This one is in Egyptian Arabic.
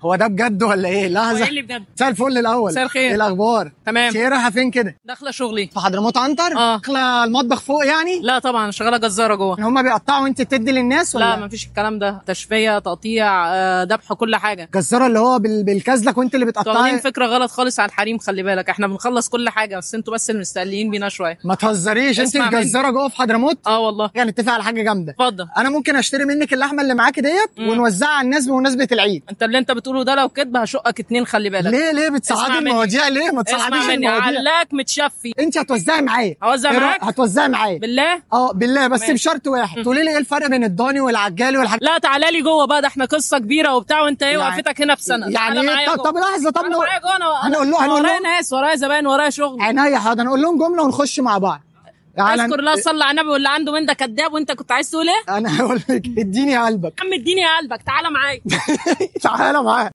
هو ده بجد ولا ايه؟ لحظة، هو ايه اللي بجد؟ مساء الفل الاول. مساء الخير. ايه الاخبار؟ تمام. ايه رايحة فين كده؟ داخله شغلي في حضرموت عنتر؟ اه. داخله المطبخ فوق يعني؟ لا طبعا شغالة جزاره جوه. هما بيقطعوا وانت بتدي للناس ولا؟ لا مفيش الكلام ده، تشفيه، تقطيع، ذبح، كل حاجة. جزاره اللي هو بالكازلك وانت اللي واخدين بتقطعي؟ فكرة غلط خالص على الحريم، خلي بالك احنا بنخلص كل حاجة، بس انتوا بس اللي مستقلين بينا شوية. ما تهزريش، انت اسمع مني. الجزاره جوه في حضرموت؟ اه والله. يعني نتفق على حاجة جامدة. اتفضل. انا ممكن اشتري منك اللحمة اللي معاكي ديت ونوزعها على الناس بمناسبة العيد. انت اللي انت بتقوله ده لو كدب هشقك اتنين، خلي بالك. ليه اسمع بتصعدي مني. المواضيع؟ ليه ما اسمع تصعديش مني، المواضيع؟ علاك متشفي. انت هتوزعي معايا. هوزع ايه معاك؟ هتوزعي معايا بالله؟ اه بالله، بس ماشي. بشرط واحد، تقولي لي ايه الفرق بين الضاني والعجالي والحاجات. لا تعالى لي جوه بقى، ده احنا قصة كبيرة وبتاع، وانت ايه يعني- وقفتك هنا في سنة. يعني تعالى ايه؟ معايا طب, جوه. طب لحظة، طب تعالى معايا جوه، انا هنقول ورايا لهم ناس، ورايا زباين، ورايا شغل. عينيا، حاضر، هنقول لهم جملة ونخش مع بعض. تعالى. اذكر الله، صلى على النبي، واللي عنده من ده كذاب. وانت كنت عايز تقول ايه؟ انا هقول لك اديني قلبك. يا عم اديني قلبك، تعالى معايا. تعالى معايا.